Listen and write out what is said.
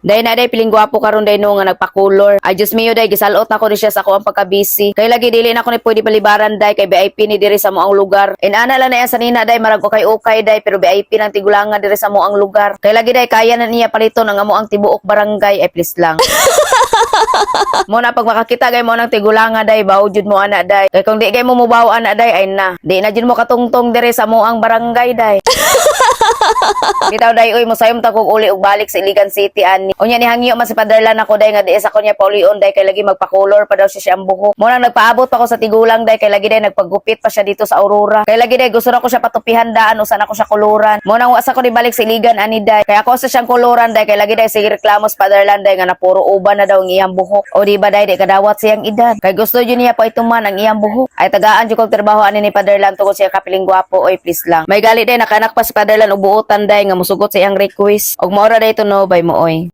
Day na day piling gwapo karon day no nga nagpa-color. Ay, Diyos mio day, gisalot na ko ni siya sa ako ang pagka-busy. Kay lagi dili na ko ni pwede palibaran day kay VIP ni diri sa moang lugar. Inana lang na yan sa nina day, marag okay okay day, pero VIP ng tigulangan diri sa moang lugar. Kay lagi day kaya na niya paliton ang amo ang tibuok barangay, ay please lang. Mo na pag makakita gay mo ng tigulanga day, baw jud mo ana day. Kay kung di gay mo mubaw ana day, ay na. Di na jud mo katungtong diri sa moang barangay day. Bitaw day oy, mosayom ta kog uli og balik sa Iligan City ani. Unya ni hangyo man si Paderlan ako day nga di sa ko niya paulion day kay lagi magpa-color pa daw siya siyang buhok. Mo nang nagpaabot pa ko sa tigulang day kay lagi day nagpagupit pa siya dito sa Aurora. Kay lagi day gusto na ko siya patupihan daan usa na ko siya koloran. Mo nang wa sa ko ni balik sa Iligan ani day. Kay ako sa siyang koloran day kay lagi day sige reklamo sa Paderlan day nga napuro uban na daw ang iyang buhok. O di ba day di kadawat siyang edad. Kay gusto jud niya pa ituman ang iyang buhok. Ay tagaan jud kog trabaho ani ni Paderlan tungod siya kapiling gwapo oy, please lang. May gali day nakanak pa si Paderlan og buotan day nga musugot sa iyang request. Og maora day to no bay mo oy.